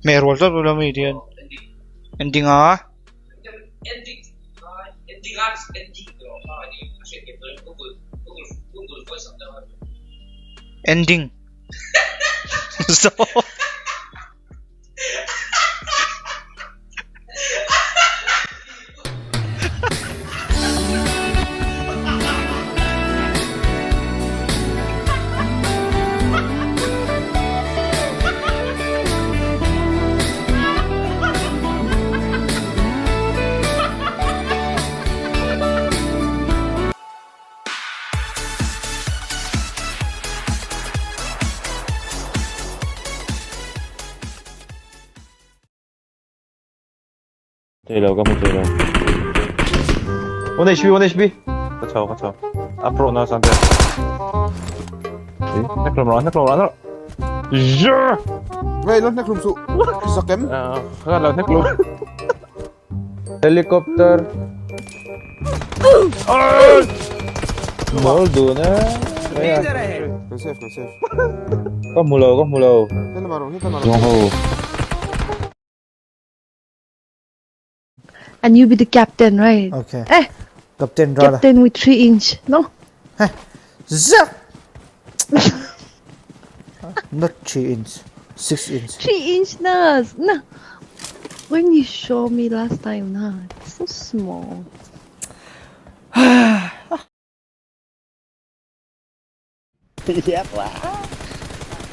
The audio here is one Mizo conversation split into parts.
Hmeh rual tlat ula mi hian ending a. Ending zo. Thei lo ka hmu thei lo. 1 HP 1 HP. Ka chho ka chho. A pro na sang te. Nek lom ra nek lom ra. Yeah. Vei lo nek lum su. Sakem. Ka lo nek lum. Helicopter. Mawl dun e. Ka safe ka safe. Ka hmu lo ka hmu lo. Zawng ho. And you be the captain, right? Okay. Eh, Captain Rala. captain with 3 inch, no? Heh. Zak! Not 3 inch. 6 inch. 3 inch na. Na. When you show me last time, na, it's so small.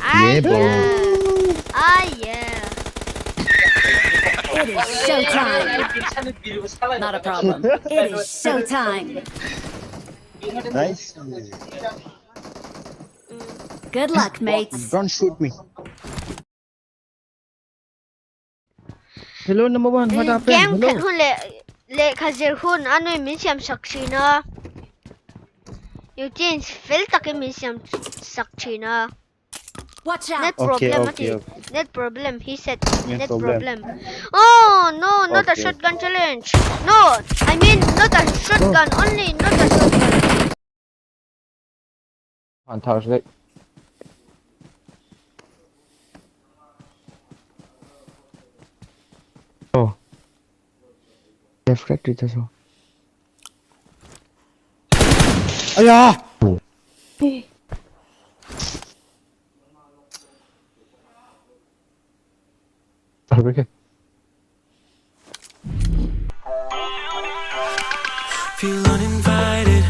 Ah, yeah. Ah, yeah. It is showtime. Not a problem. It is showtime. Nice. Good luck, mates. Don't shoot me. Hello number one, what happened? Game Hello. khelh hun leh lehkha zir hun a nui min siam sak thin a. Eugene fel takin min siam sak thin a. Watch out. Net Okay, problem a okay, ti. okay. Net problem he said. Net Net problem. problem. Oh no, not a Okay. shotgun challenge. No, I mean not a shotgun only, not a shotgun. An thar hle. Oh. Left right dito so. Aya! Eh, Okay. Feel uninvited.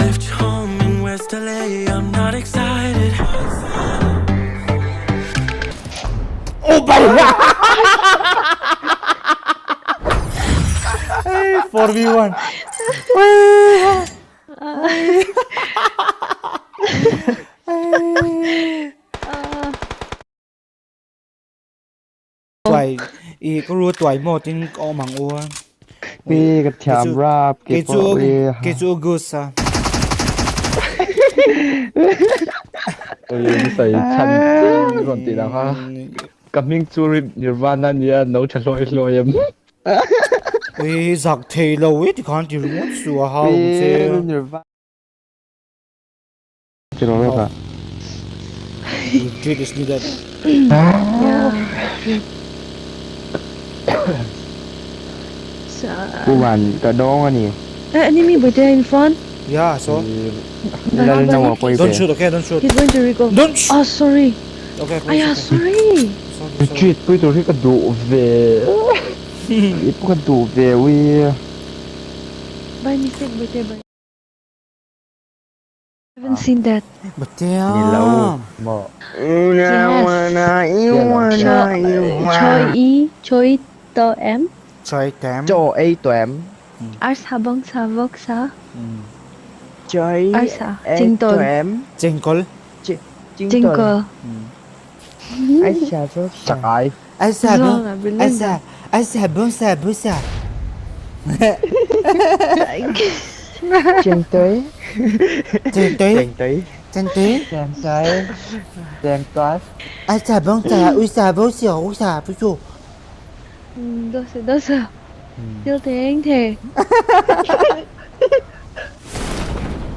Left home in West LA. I'm not excited. Oh my god! Hey, 4v1. Tuai i ka ru tuai maw tin ka awm ang u a. Pi ka thiam rap ke Kei chu pawh i. kei chu Gus a. Ui sai chan rawn tih dang kha. Ka hming chu Nirvana nia no tha hlawi hlawi em. Ui zak thei lo e tikhan ti ringawt su a hau ang che. Nirvana. Tiro rep a. Retreat is needed. Yeah. So, Puan ka dawng a ni. eh, enemy but they're in front. Yeah, so Lal no pawih don't ve. shoot, okay? Don't shoot. He's going to recall. Don't shoot. Oh, sorry. Okay, please, Aya, okay. sorry. Sorry, sorry. Retreat pui tur hi ka duh ve. I pawh ka duh ve ui. By mistake, but there, by. Haven't seen that. But Ni lo damn. Maw. Yes. Choi e, choi to m. Try tam. Chaw ei tuam. Ar sa bong sa vok sa. Choi Ar sa. ei Jing tol. tuam. Jingkol. Jing Jing tol. ko. Ai sa vok sa. Chakai. Ai sa Wrong, bon. I Ai believe sa. Ai sa bon sa bu sa. Jing tui. Jing tui. Jing tui. Jing tui. Jing tui. Jing toát. Ai sa bon sa ui sa bo sa u sa bu su. Dosa, dosa. Til teng the.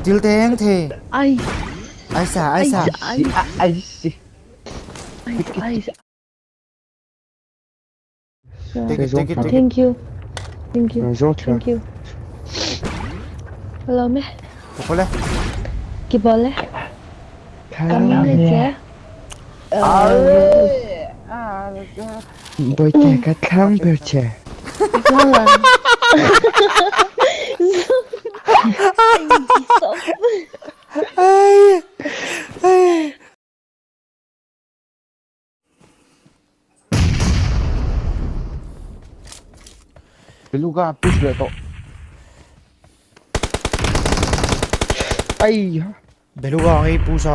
Til teng the. Ai, Ai sa ai ai, sa. ai, Ai si. ai, ai. Take it, take it, take it. Thank you. Thank you. Zo thla. Thank you. Hello me. Kole. Ki bole? Kamle Boy te ka thlang ber che. Ai. Ai. Beluga push le to. Ai. Beluga ngai pusa.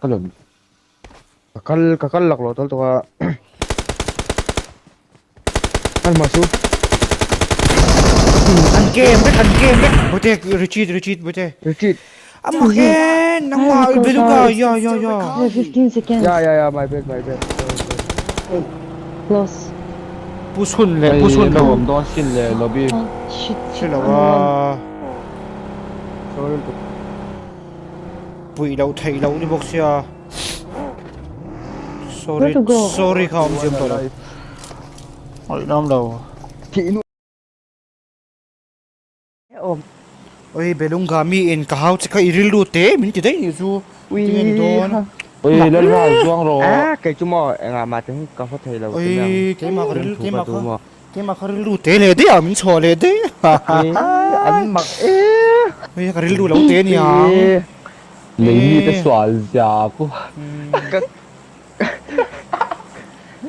Kalon. Kakal kakal lak lo tol to ka. Al masu. An game vek an game vek. Bote retreat retreat bote. Retreat. Amma khen nang ma beluga ya ya ya. 15 seconds. Ya ya ya my bad my bad. Close. Push hun le push hun lo om don sin le lobby. Shit. Shit lawa. Sorry. Pui lo thei lo ni bok sia. Sorry sorry kha om jem to lo. Oi nam lo. Thi nu. Om. Oi belunga mi in ka hau chika iril lu te min ti dei ni chu. Ui Tingin don. Oi lal ra zuang ro. À cái chú mò ngà mà tiếng có phát thầy là Oi ke ma ka ril ke ma ka ke ma ka ril lu te le de a min chho le de. Ăn mặc ê. Oi ka ril lu lo te ni a. Lấy mi te swal ja ku.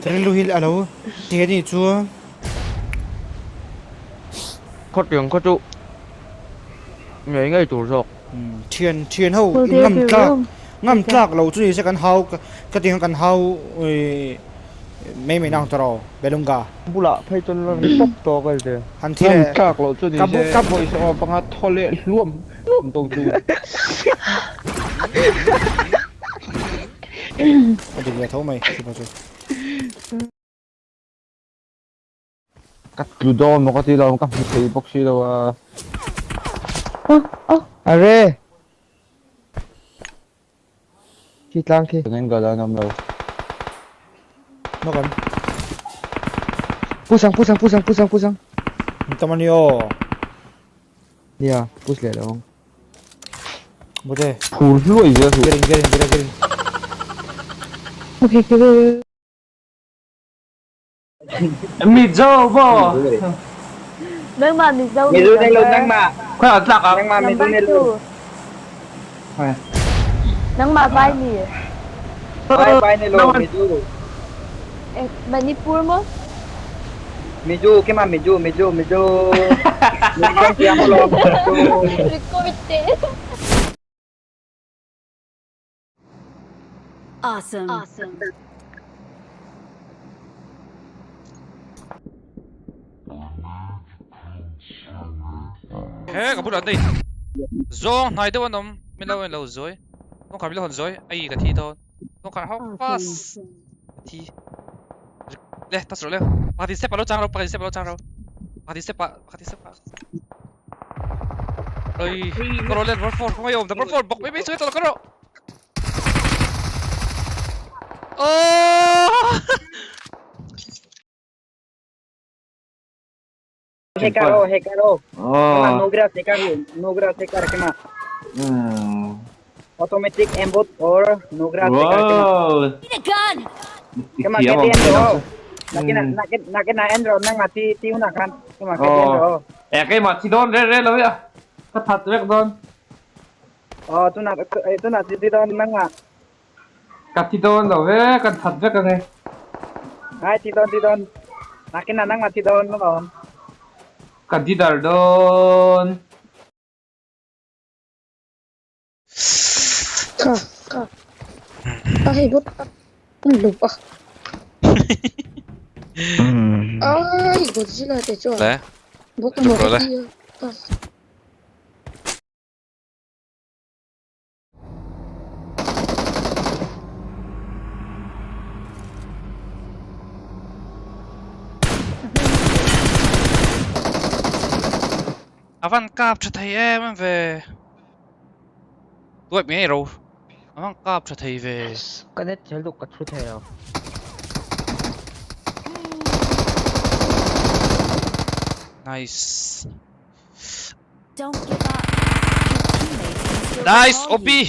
Ril lu hil alo te ni chu. Khó tiếng khó trụ. Ngày ngày tủ rồi. Thian thian hậu ngam tlak ngam tlak lo chu ni se kan hau ka ting kan hau mấy mấy nang tro belunga bula phai chon lo pop to cái gì han thi tlak lo chu ni se ka boi so panga thole luam luam tong chu. Dik le tho mai chu pa chu. Cắt lu don mo ka ti lo ka thei bok si lo a. Oh oh. Are. Chi tlang khi. Nên gọi là nằm đâu. Nó còn. Pusang pusang pusang pusang pusang. Tamanio. Yeah, push le đâu. Bote. Phù lùi giờ. Get in get in get in get in. Okay, okay. Mizo bo. Nang ma Mizo. Mizo nang lo nang ma. Khoi ở lạc à? Nang ma Mizo nang lo. Nang ma vai ni. Vai vai nang lo Mizo. Manipur mo? Mizo ke ma Mizo Mizo Mizo. Mizo tiang lo. Record it. Awesome. Awesome. He ka bul an dei. Zong nai deuh an awm min lo en lo zawi. Kawngkhar min lo hawn zawi ai ka thi dawn. Kawngkhar hawk fast. Thi. Le ta sro le. Pakhat in step a lo chang ro pakhat in step a lo chang ro. Pakhat in step a pakhat in step a. Oi ka ro le number 4 khawngai awm number 4 bawk mai mai sawi tawh lo ka ro. Oh! Hekaro hekaro. Oh. Nogra sekar nogra sekar kema. Automatic aimbot or nogra sekar kema. Need a gun. Kema ke endro. Nakina nakin nakin na endro nang ma ti ti una kan. Kema ke endro. E ke ma ti don re re lo ya. Ka that vek don. Oh tu na tu na ti don nang ma. Ka ti don lo ve kan that vek ange. Ai ti don ti don. Nakin na nang ma ti don no. Kadidar don. Ka ka. Ay bot. Lupa. Ay Godzilla te cho. Le. Bot Chụp rồi đây. Avan kap cho thầy em về. Tuổi mấy rồi. Avan kap cho thầy về. Cái nét chế độ cắt chút thầy nào. Nice. Don't give up. Your teammates can still Nice recall OP. you.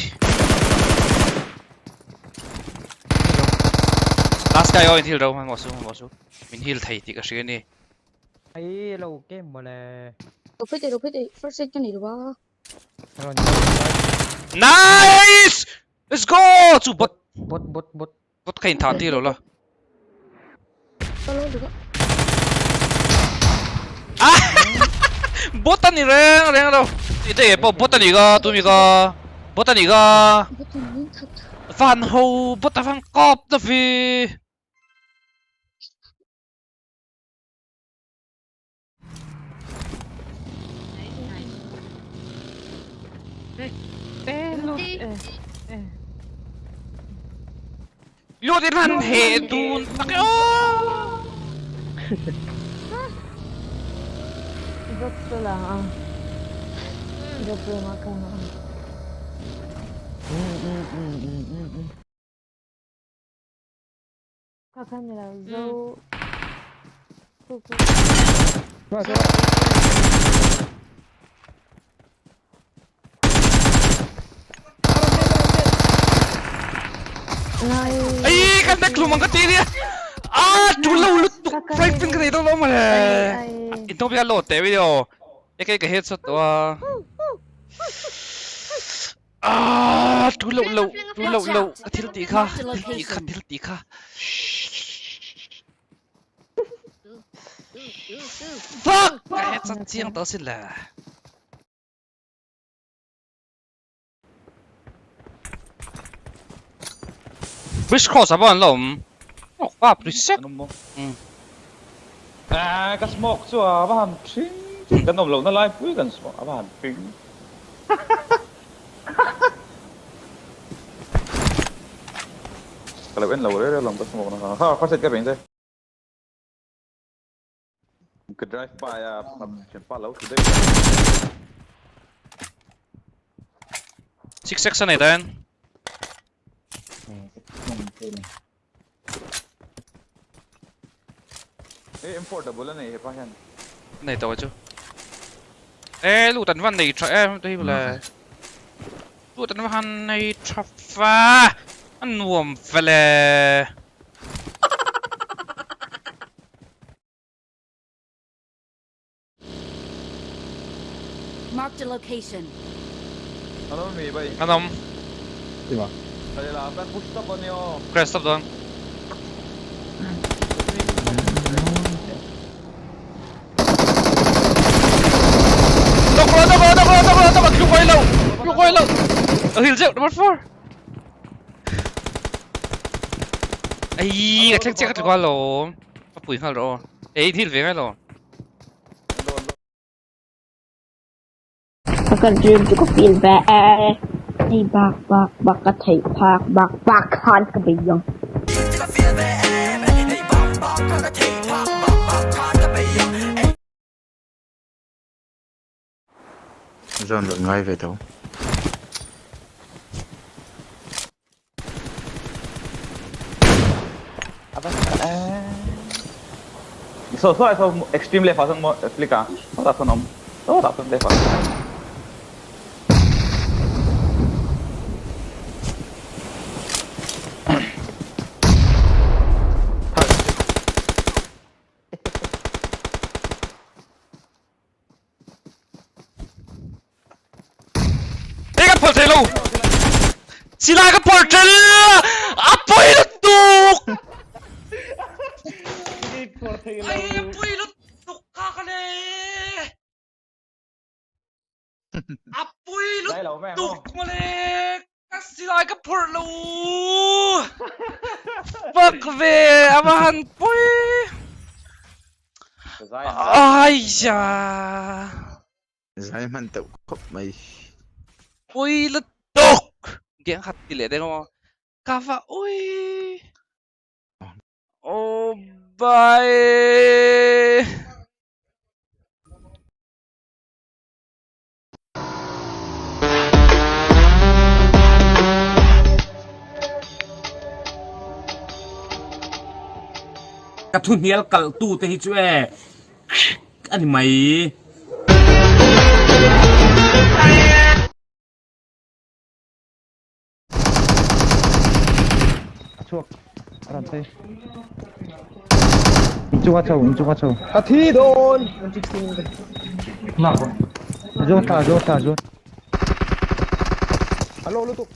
Last guy oh in heal ro man mo su mo su. Min heal thei ti ka hria ni. Ai lo game mawle. Lo phei teh lo phei teh first aid ka nei lo va. Nice! Let's go! Chu bot bot bot bot bot kha in tha ti lo la. Ah! Bot ani reng reng lo. I te pawh bot ani ka tumi ka bot ani ka. Van ho bot a van kap na vi. Lut in han heh dun tak e aw. Ai kan nek hlum ang ka ti nia. Ah tu lo lutuk private ka nei dawn lo mawle. In tawng bik a load teh video. Eke ka headshot tawh a. Ah tu lo lo tu lo lo ka thil tih kha thil tih kha thil tih kha. Fuck! Ka headshot chiang tawh sin le. Bridge cross a pawh an la awm. Oh kap ri sek. Ah ka smoke chu a va han thing kan awm lohna lai pui kan smoke a va han thing. Ka lo en lo reu reu lawm ka smoke na kha. Kha first aid ka peng che. Ka drive by a thianpa lo thu daih. 6x a nei ta en. Hei M4 double a nei hepa hian. Nei tawh chu. E lut an van nei tha em te hi le. Lut an van nei tha fa. An nuam vele. Marked a location. An awm mi bai. An awm. Tima. Hei la kan push stop ani aw. Crash stop dawn. Dok lo dok lo dok lo dok lo dok lo tluk awih lo tluk awih lo. A hil zeuh number 4. Ai ka thleng chiah ka tluk a lawm. Ka pui nghal rawh aw. Ei in hil ve ngai lo. Ka dream chu ka feel ve e. Hei bak bak bak ka theih phak bak bak khan ka bei ang. Zan rawn ngai ve tho. So so so extreme left ah sawn maw click a sawtah sawn awm sawtah sawn left ah. Hei ka phawrh thei lo. Silai ka phawrh tel. A pawi lutuk. Ai a pawi lutuk kha ka le. A pawi lutuk mawle. Ka silai ka phawrh lo. Fuck ve a va han pawi. Ai ya. Zai hman teuh khawp mai. Pawi lutuk. Geng khat ti leh deng aw. Ka va ui. Oh bye. Ka thu hnial kalh tu te hi chu e a ni mai. A chhuak a rawn phei. Inchung a chho inchung a chho. Ka thi dawn. Zawng thla zawng thla zawng. Alo lutuk.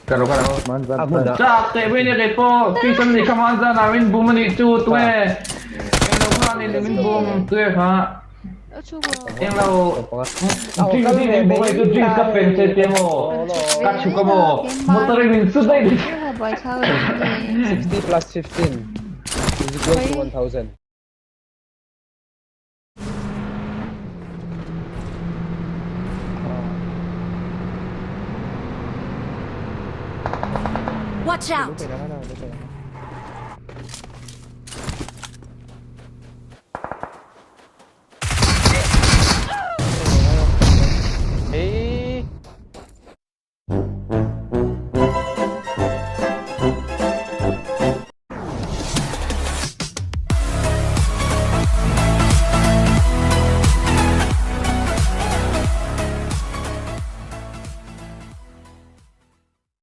Chak teh mai nia kei pawh tuisan nei kha hman zan ah min bum anih chu tunge englo khan in min bum tunge kha englo drink din min bum anih chu drink ka pen che tia maw ka chhuk a maw motor in min su daih daih. 60 plus 15 is equal to 1000. Watch out!